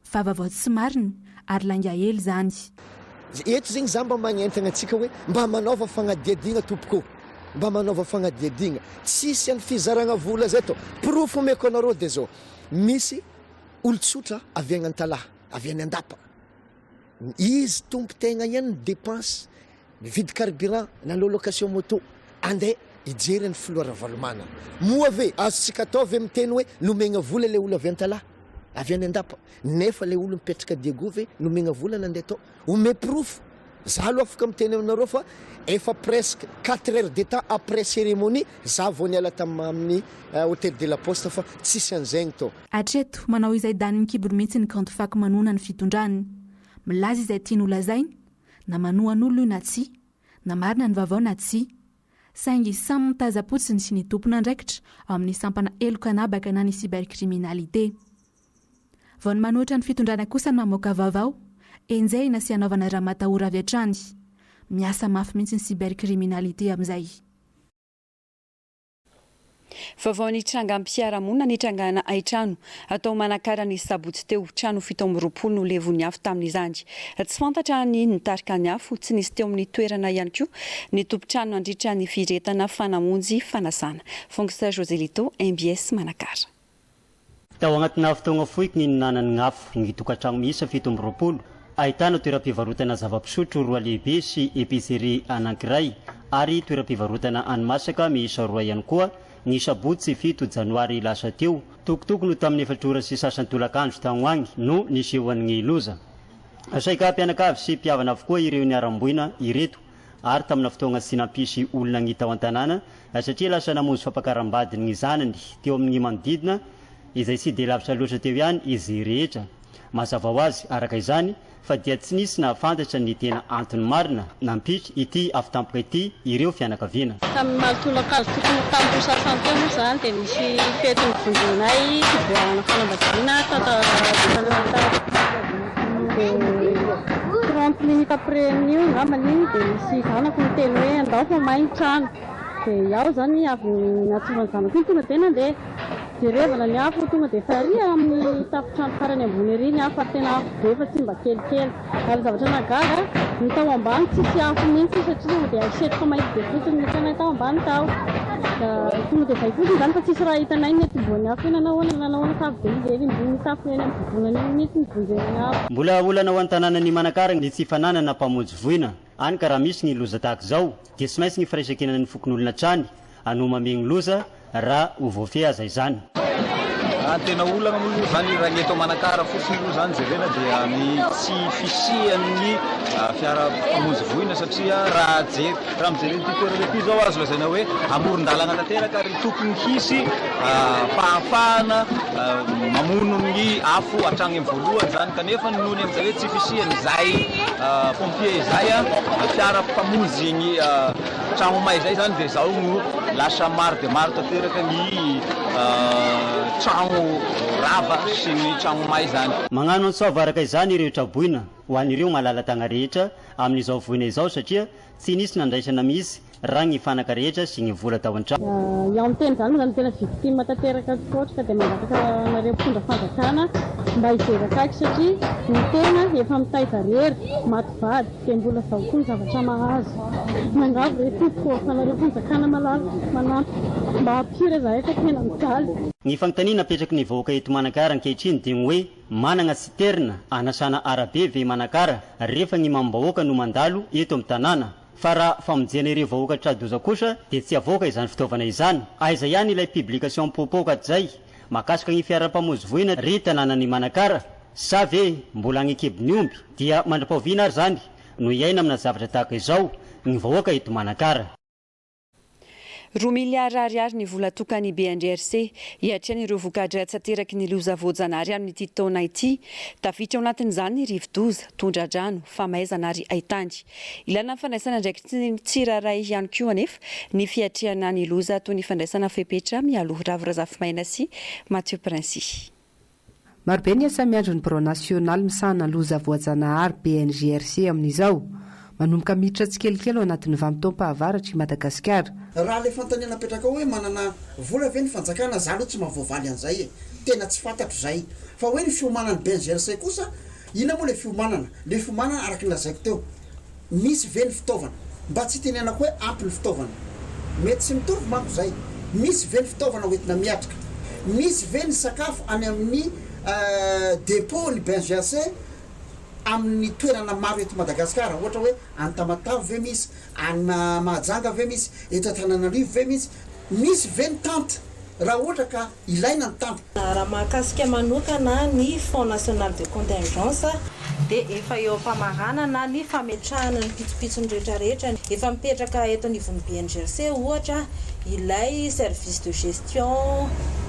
fa vaovao tsy marina ary lainga ela izany. Eto zegny za mba magnentagna antsika hoe mba manaova fagnadihadiagna tompoko ô, mba manaova fagnadihadiagna, tsisy any fizaragna vola zay tô, porofo omeko anareo de zao, Misy olon-tsotra avy agny Antalaha, avy any Andapa, izy tompo-tegna ihany ny dépense, mividy carburant, nanao location moto, andeha hijery an'i Filoha Ravalomanana. Moa ve azontsika atao ve miteny hoe nomegna vola ilay olo avy Antalaha, avy any Andapa, nefa ilay olo mipetraka Diego ve nomegna vola nandeha tao? Omeo porofo. Za aloha afaka miteny aminareo fa efa presque quatre heures de temps après cérémonie za vao niala tam amin'ny hotel de la poste fa tsisy an'zegny tao. Hatreto, manao izay danin'ny kibony mihitsy ny kaonty fako manohana ny fitondrany. Milaza izay tiany ho lazaina, na manohan'olona io na tsia, na marina ny vaovao na tsia. Saingy samy mitaza-potsiny sy ny tompon'andraikitra ao amin'ny sampana heloka an'habaka na ny cybercriminalité. Vao ny manohitra ny fitondrana kosa no mamoaka vaovao, enjehina sy anaovana ramatahora avy hatrany. Miasa mafy mihitsy ny cybercriminalité amin'izay. Vaovao nitranga am-piarahamonina nitrangana haintrano tao Manakara ny sabotsy teo. Trano 27 no levon'ny afo tamin'izany. Tsy fantatra ny nitarika ny afo, tsy nisy teo amin'ny toerana ihany koa ny tompon-trano nandritra ny firehetana fa namonjy fanasana. Fonks Joselito, mbs Manakara. Tao agnatina fotoagna fohiky ny nananagna afo ny tokantragno miisa 27, ahitana toeram-pivarotana zava-pisotro roa lehibe sy épicerie anankiray ary toeram-pivarotana hani-masaka miisa roa ihany koa ny sabotsy fito janoary lasa teo, tokotokony ho tamin'ny efatra ora sy sasany tolakandro tagny ho agny no nisehoan'ny loza. Saika mpianakavy sy mpihavana avokoa ireo niharam-boina ireto ary tamina fotoagna tsy nampisy olona ny tao an-tanàna satria lasa namonjy fampakaram-badiny ny zanany teo amin'ny manodidina izay tsy dia lavitra loatra teo ihany izy rehetra. Mazava ho azy, araka izany, fa dia tsy nisy nahafantatra ny tena antony marina nampisy ity afo tampoka ity ireo fianakaviana. Tamin'ny omaly tolakandro tokony ho tamin'ny roa sasany teo moa izany dia nisy fety novonjenay fivoahana fanambadiana tao Dia trente minutes après an'io angambany dia nisy zanako niteny hoe andao fa may ny trano. Dia iaho izany avy niantsovan'ny zanako iny tonga dia nandeha. Jerevana ny afo tonga dia efa ary amin'ny tafontrano farany ambony ery ny afo ary tena afo be fa tsy mba kelikely. Ary ny zavatra nahagaga, ny tao ambany tsisy afo mihitsy satria tonga dia setroka mainty be fotsiny no hitanay tao ambany tao. Tonga dia izay fotsiny izany fa tsisy raha hitanay ny nitomboan'ny afo hoe nanao ahoana na nanao ahoana fa avy dia izy eny ambony tafo eny amin'ny vovonana eny mihitsy no vonjena ny afo. Mbola olana ho an'ny tanànan'i Manakara ny tsy fananana mpamonjy voina. Any ka raha misy ny loza tahaka izao dia tsy maintsy ny firaisankinan'ny fokonolona hatrany no mamehy ny loza raha ho voafehy aza izany. Raha ny tena olana moa aloha izany raha ny eto Manakara fotsiny aloha izany jerena dia ny tsy fisian'ny fiara mpamonjy voina satria raha jery raha mijery an'ity toerana ity izao azo lazaina hoe amoron-dalana tanteraka ary tokony hisy fahafahana mamono ny afo hatrany amin'ny voalohany izany kanefa noho ny amin'izay hoe tsy fisian'izay pompier izay, fiara mpamonjy ny trano may izay izany dia izao no lasa maro dia maro tanteraka ny tragno rava sy ny tragno may izany. Magnano antso avo araka izany ireo traboina ho an'ireo malala-tagna rehetra amin'izao voina izao satria tsy nisy nandraisana mihitsy raha ny fanaka rehetra sy ny vola tao an-trano. Iaho miteny izany moa izany tena victime tanteraka tokoatra ka dia mangataka anareo mpitondra fanjakana mba hijery akaiky satria ny tena efa mitaiza rery, maty vady dia mbola izao koa ny zavatra mahazo. Miangavy re tompoko ô, anareo fanjakana malala manampy mba hampihira izahay fa tena mijaly. Ny fanontaniana apetraky ny vahoaka eto Manakara ankehitriny dia ny hoe managna citerne anasana arabe ve Manakara rehefa ny mamim-bahoaka no mandalo eto amin'ny tanàna? Fa raha famonjena ireo vahoaka tra-doza kosa dia tsy avoaka izany fitaovana izany. Aiza ihany ilay publication mipoapoaka hatrizay mahakasika ny fiara mpamonjy voina ry tanànan'i Manakara? Sa ve mbola agny an-kibon'ny omby? Dia mandra-pahoviana ary izany no hiaina amina zavatra tahaka izao ny vahoaka eto Manakara? Roa miliara ariary ny vola atokan'ny BNGRC hiatrehana ireo voka-dratsy ateraky ny loza voajanahary amin'ity taona ity. Tafiditra ao anatin'izany ny rivodoza, tondra-drano, famaizana ary haitany. Ilaina ny fandraisana andraikitry ny tsirairay ihany koa anefa ny fiatrehana ny loza toy ny fandraisana fepetra mialoha. Ravo Razafimaina sy Mathieu Princi. Marobe ny asa miandry ny Birao nasionaly misahana loza voajanahary, BNGRC, amin'izao. Manomboka miditra tsikelikely ao anatin'ny vanim-potoam-pahavaratra i Madagasikara. Raha le fanontaniana apetrakao hoe manana vola ve ny fanjakana, za aloha tsy mahavoavaly an'izay e! Tena tsy fantatro izay. Fa hoe ny fiomanan'ny BNGRC kosa, inona moa le fiomanana? Le fiomanana araka ny lazaiko teo. Misy ve ny fitaovana? Mba tsy hitenenako hoe ampy ny fitaovana. Mety tsy mitovy manko izay. Misy ve ny fitaovana hoentina miatrika? Misy ve ny sakafo any amin'ny depot ny BNGRC amin'ny toerana maro eto Madagasikara? Ohatra hoe any Tamatave ve misy? Any Mahajanga ve misy? Eto Antananarivo ve misy? Misy ve ny tente raha ohatra ka ilaina ny tente? Raha mahakasika manokana ny Fonds national de contingence dia efa eo am-pamaranana ny fametrahana ny pitsopitsony rehetrarehetra. Efa mipetraka eto anivon'ny BNGRC ohatra ilay service de gestion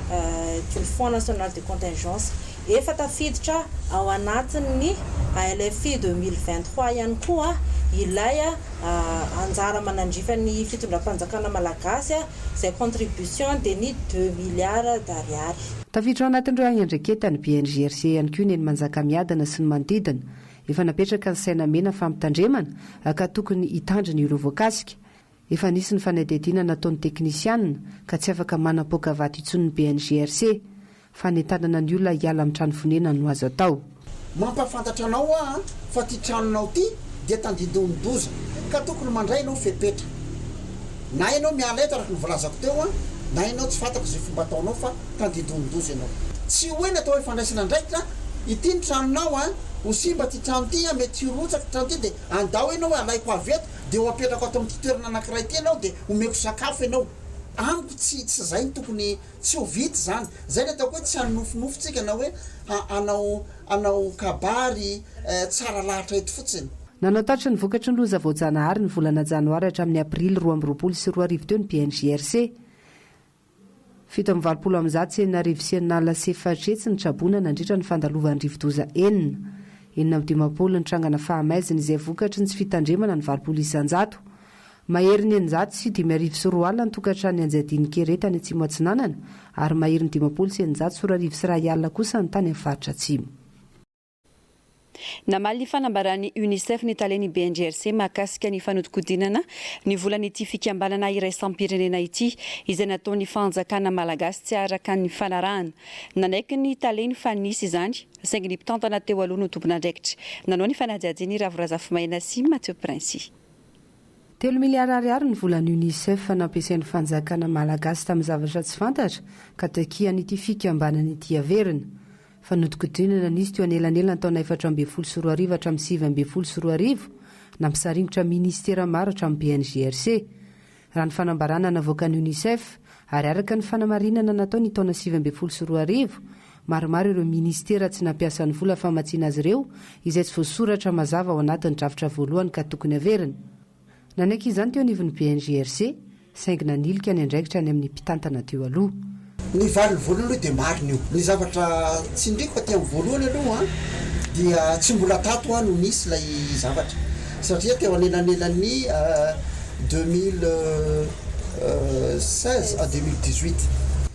du Fonds national de contingence. Efa tafiditra ao anatin'ny ALFI 2023 ihany koa ilay anjara manandrify ny fitondram-panjakana malagasy izay contribution dia ny deux milliards d'ariary. Tafiditra ao anatin'ireo haiandraiketan'ny BNGRC ihany koa ny eny Manjakamiadana sy ny manodidina. Efa napetraka ny saina mena fampitandremana ka tokony hitandrina ireo voakasika. Efa nisy ny fanadihadiana nataon'ny teknisianina ka tsy afaka manampoaka vato intsony ny BNGRC. Fanentanana ny olona hiala amin'ny trano fonenany no azo atao. Mampahafantatra anao aho fa ty tranonao ty dia tandindomin-doza ka tokony mandray ianao fepetra. Na ianao miala eto araka ny voalazako teo an, na ianao tsy fantako izay fomba ataonao fa tandindomin-doza ianao. Tsy hoe ny atao hoe fandraisana andraikitra, ity ny tranonao an, ho simba ty trano ty an, mety hirotsaka ty trano ty dia andao ianao hoe alaiko avy eto dia ho apetrako ato amin'ity toerana anankiray ity ianao dia omeko sakafo ianao. Amiko tsy tsy izay no tokony Tsy ho vita izany. Izay ny ataoko hoe tsy hanonofinofy tsika na hoe hanao hanao kabary tsara lahatra eto fotsiny. Nanao tatitra ny vokatry ny loza voajanahary ny volana janoary hatramin'ny aprily 2022 teo ny BNGRC. 687 sy 60 ny traboina nandritra ny fandalovan'ny rivodoza enina. 56 ny trangana fahamaizina izay vokatry ny tsy fitandremana ny 80%. Maherin'ny 2006 ny tokantrano nianjadian'ny kere tany Atsimo Atsinanana ary maherin'ny 2050 kosa ny tany amin'ny faritra Atsimo. Namaly ny fanambaran'ny Unicef ny talen'ny BNGRC mahakasika ny fanodinkodinana ny volan'ity fikambanana iraisam-pirenena ity izay nataon'ny fanjakana malagasy tsy araka ny fanarahana. Nanaiky ny taleny fa nisy izany saingy ny mpitantana teo aloha no tompon'andraikitra. Nanao ny fanadihadiana i Ravo Razafimaina sy Mathieu Princi. Telo miliara ariary ny volan'ny Unicef nampiasain'ny fanjakana malagasy tamin'ny zavatra tsy fantatra ka takian'ity fikambanana ity haverina. Fanodinkodinana nisy teo anelanelan'ny taona 2014 hatramin'ny 2019, nampisaringotra minisitera maro hatramin'ny BNGRC. Raha ny fanambarana navoakan'ny Unicef, ary araka ny fanamarinana natao ny taona 2019, maromaro ireo minisitera tsy nampiasa ny vola famatsiana azy ireo izay tsy voasoratra mazava ao anatin'ny drafitra voalohany ka tokony haverina. Nanaiky izany teo anivon'ny BNGRC, saingy nanilika ny andraikitra any amin'ny mpitantana teo aloha. Ny valiny voalohany aloha dia marina io. Ny zavatra tsindriko aty amin'ny voalohany aloha dia tsy mbola tato aho no nisy ilay zavatra satria teo anelanelan'ny 2016 à 2018.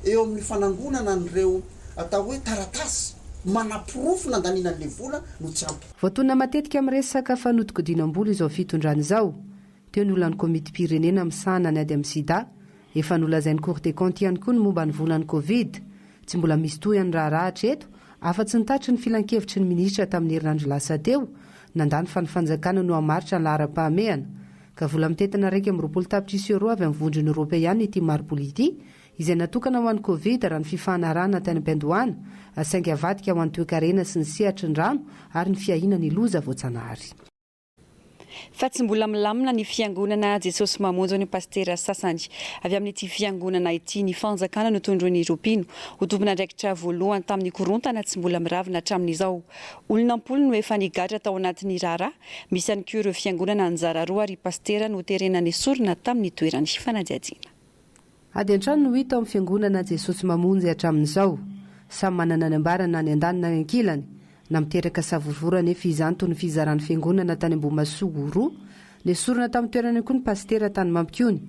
eo amin'ny fanangonana an'ireo atao hoe taratasy manaporofo nandaniana an'ilay vola no tsy ampy. Voatonona matetika amin'ny resaka fanodikodinam-bola izao fitondrana izao. Teo ny olan'ny komitim-pirenena misahana ny ady amin'ny sida. Efa nolazain'ny Cour des comptes ihany koa ny momba ny volan'ny Covid. Tsy mbola misy tohiny ny raharaha hatreto, afa-tsy ny tatitry ny filankevitry ny minisitra tamin'ny herinandro lasa teo, nandany fa ny fanjakana no hamaritra ny laharam-pahamehana. Ka vola mitentina 21 tapitrisa euros avy amin'ny Vondrona Eoropeana ity mari-bola ity, izay natokana ho an'ny Covid raha ny fifanarahana tany am-piandohana, saingy avadika ho an'ny toekarena sy ny sehatry ny rano ary ny fiahiana ny loza voajanahary. Fa tsy mbola milamina ny fiangonana Jesosy Mamonjy ny pasitera sasany avy amin'ity fiangonana ity. Ny fanjakana no tondroin'ireo mpino ho tompon'andraikitra voalohany tamin'ny korontana tsy mbola miravina hatramin'izao. Olona am-polony no efa nigadra tao anatin'ny raharaha. Misy ihany koa ireo fiangonana nizara roa ary pasitera noterena nesorina tamin'ny toerany. Fanadihadiana. Ady an-trano no hita ao amin'ny fiangonana Jesosy Mamonjy hatramin'izao. Samy manana ny ambarany na ny andaniny na ny ankilany. Na miteraka savorovoro anefa izany toy ny fizaran'ny fiangonana tany Ambohimasoa ho roa. Nesorina tamin'ny toerany ihany koa ny pasitera tany Mampikony.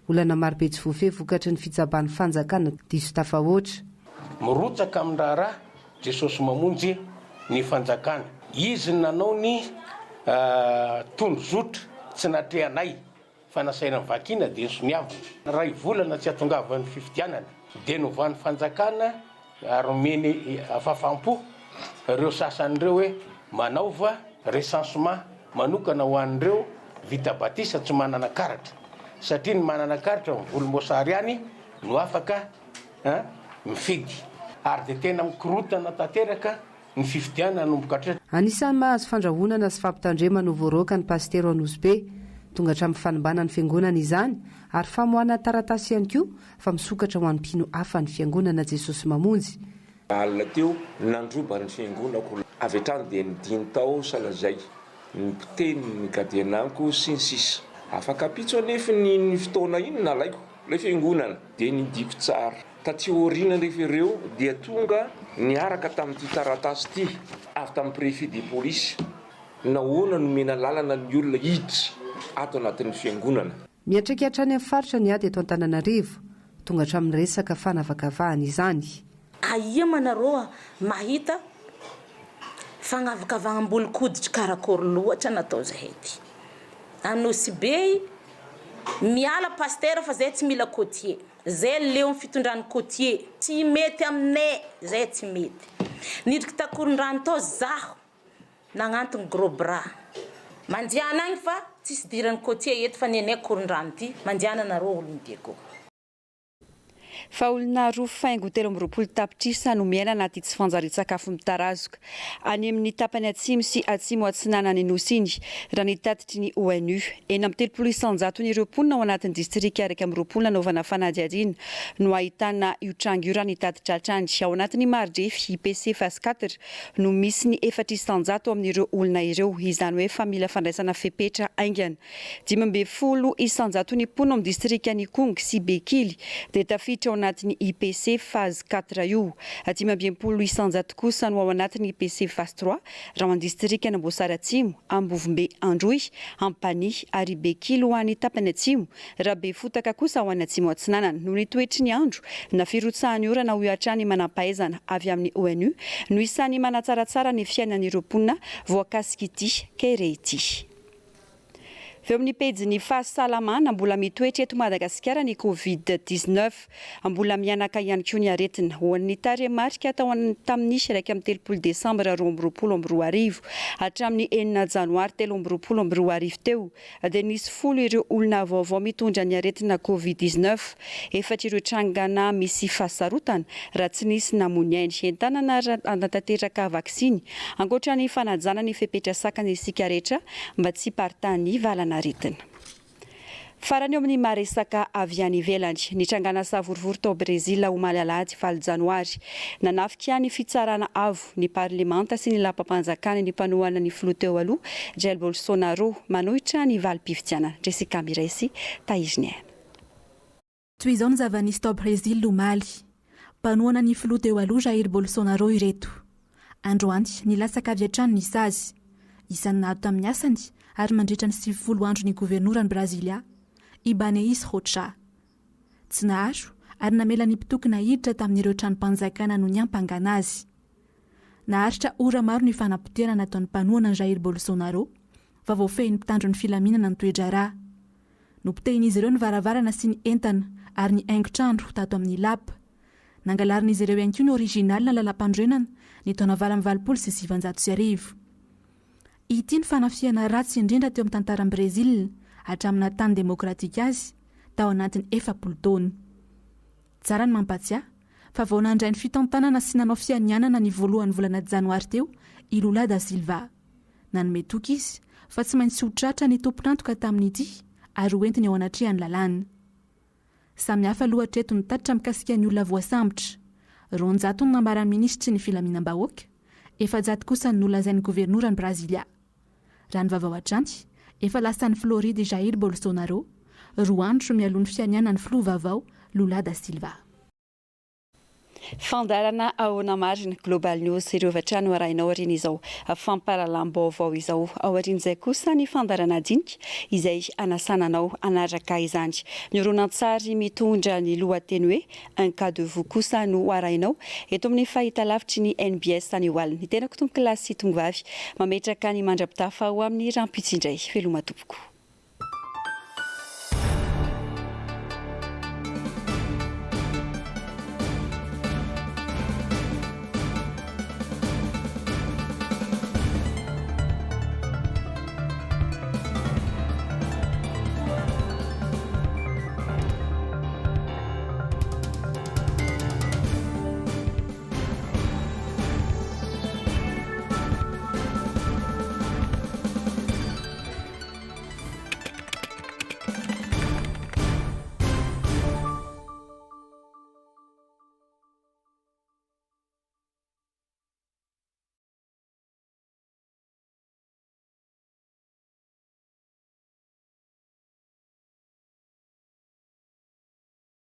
Olana marobe tsy voafehy vokatry ny fitsabahan'ny fanjakana diso tafahoatra. Mirotsaka amin'ny raharaha Jesosy Mamonjy ny fanjakana. Izy no nanao ny tondrozotra tsy natrehanay. Fa nasaina novakiana dia nosoniavina. Iray volana tsy hatongavan'ny fifidianana dia novan'ny fanjakana ary nomeny fahafaham-po ireo sasany ireo hoe manaova recensement manokana ho an'ireo vita batisa tsy manana karatra satria ny manana karatra mivolomboasary ihany no afaka mifidy ary dia tena mikorotana tanteraka Ny fifidianana hanomboka hatreto. Anisan'ny mahazo fandrahonana sy fampitandremana ho voaroaka ny pasitera ao Nosy Be. Tonga hatramin'ny fanimbana ny fiangonana izany ary famoahana taratasy ihany koa fa misokatra ho an'ny mpino hafa ny fiangonana Jesosy Mamonjy. Alina teo, nandroba ny fiangonako avy hatrany dia nidiny tao Salazay, ny mpiteny, ny gadiananko sy ny sisa. Afaka ampitso anefa iny fotoana iny nalaiko ilay fiangonana dia nidiko tsara. Taty aoriana anefa ireo dia tonga niaraka tamin'ity taratasy ity avy tamin'ny préfet de police. Nahoana no omena lalana ny olona hiditra ato anatin'ny fiangonana? Miantraika hatrany amin'ny faritra ny ady eto Antananarivo. Tonga hatramin'ny resaka fanavakavahana izany. Aia ma nareo mahita fagnavakavagnam-bolon-koditry karakôry loatra natao zahay ty. Anosibe miala pasitera fa zay tsy mila côtier. Zay leo ny fitondran'ny côtier. Tsy mety aminay zay tsy mety. Nidriky takorondrano tao zaho nagnantogny gros bras. Mandiana agny fa tsisy idiran'ny côtier eto fa nenay korondrano ty. Mandiana nareo olon'i Diego. Fa olona roa faingo 23 tapitrisa no miaina anaty tsy fanjarian-tsakafo mitarazoka any amin'ny tapany atsimo sy atsimo atsinanan'ny Nosy iny, raha ny tatitry ny ONU. 36 isan-jaton'ireo mponina ao anatin'ny distrika 21 nanaovana fanadihadiana no ahitana io tranga io raha ny tatitra hatrany. Ao anatin'ny mari-drefy IPC phase quatre no misy ny 4% amin'ireo olona ireo, izany hoe efa mila fandraisana fepetra haingana. 15 isan-jaton'ny mponina ao amin'ny distrikan'Ikongo sy Bekily dia tafiditra ao anatin'ny IPC phase quatre io. 65 isan-jato kosa no ao anatin'ny IPC phase trois raha ao amin'ny distrikan'Amboasary Atsimo, Ambovombe Androy, Ampanihy ary Bekily ho an'ny tapany atsimo, raha Befotaka kosa ho an'ny atsimo atsinanana. Noho ny toetry ny andro na firotsahan'ny orana hoy hatrany ny manampahaizana avy amin'ny ONU no isan'ny manatsaratsara ny fiainan'ireo mponina voakasik'ity kere ity. Avy eo amin'ny pejin'ny fahasalamana, mbola mitoetra eto Madagasikara ny Covid 19. Mbola mihanaka ihany koa ny aretina. Ho an'ny tarehimarika tao tamin'ny 31 desambra 2022 hatramin'ny enina janoary 2023 teo dia nisy folo ireo olona vaovao mitondra ny aretina Covid 19. Efatra ireo trangana misy fahasarotana raha tsy nisy namoy ny ainy. Entanana hanatanteraka vaksiny ankoatra ny fanajana ny fepetra sakana isika rehetra mba tsy hiparitahan'ny valan'aretina. Farany eo amin'ny maha resaka avy any ivelany, nitrangana savorovoro tao Brezila omaly alahady valo janoary. Nanafika ny fitsarana avo, ny parlemanta sy ny lapam-panjakana ny mpanohana ny filoha teo aloha, Jair Bolsonaro, manohitra ny valim-pifidianana. Jessica Miray sy Tahiriniaina. Toy izao ny zava-nisy tao Brezila omaly. Mpanohana ny filoha teo aloha Jair Bolsonaro ireto. Androany, nilatsaka avy hatrany ny sazy. Isan'ny nahato tamin'ny asany ary mandritra ny 90 andro ny governoran'i Brasilia, Ibaneis Rocha. Tsy naharo ary namela ny mpitokona hiditra tamin'ireo tranom-panjakana no niampangana azy. Naharitra ora maro ny fanapotehana nataon'ny mpanohana an'i Jair Bolsonaro, fa voafehin'ny mpitandro ny filaminana ny toe-draharaha. Nopotehin'izy ireo ny varavarana sy ny entana ary ny haingon-trano tato amin'ny lapa. Nangalarin'izy ireo ihany koa ny original lalampanorenana ny taona 1988. Ity ny fanafihana ratsy indrindra teo amin'ny tantaran'i Brezila hatramin'ny naha tany demokratika azy tao anatin'ny 40 taona. Tsara ny mampatsiahy fa vao nandray ny fitantanana sy nanao fianianana ny voalohan'ny volana janoary teo i Lula da Silva. Nanome toky izy fa tsy maintsy ho tratra ny tompon'antoka tamin'ity ary ho entiny eo anatrehan'ny lalàna. Samy hafa aloha hatreto ny tatitra mikasika ny olona voasambotra. 200 no nambaran'ny minisitry ny filaminam-bahoaka, 400 kosa no nolazain'ny governoran'i Brasilia. Raha ny vaovao hatrany, efa lasa any Floride i Jair Bolsonaro, roa andro mialoha ny fianianan'ny filoha vaovao Lula da Silva. Fandaharana Ahoana Marina, Global News, ireo avy hatrany ho arahinao aorian'izao fampahalalam-baovao izao. Aorian'izay kosa ny fandaharana dinika izay hanasana anao hanaraka izany. Ny horonantsary mitondra ny lohateny hoe Un cas de vous kosa no ho arahinao eto amin'ny fahitalavitry ny NBS anio alina. Ny tenako tompokolahy sy tongovavy mametraka ny mandra-pitafa ho amin'ny rahampitso indray. Veloma tompoko.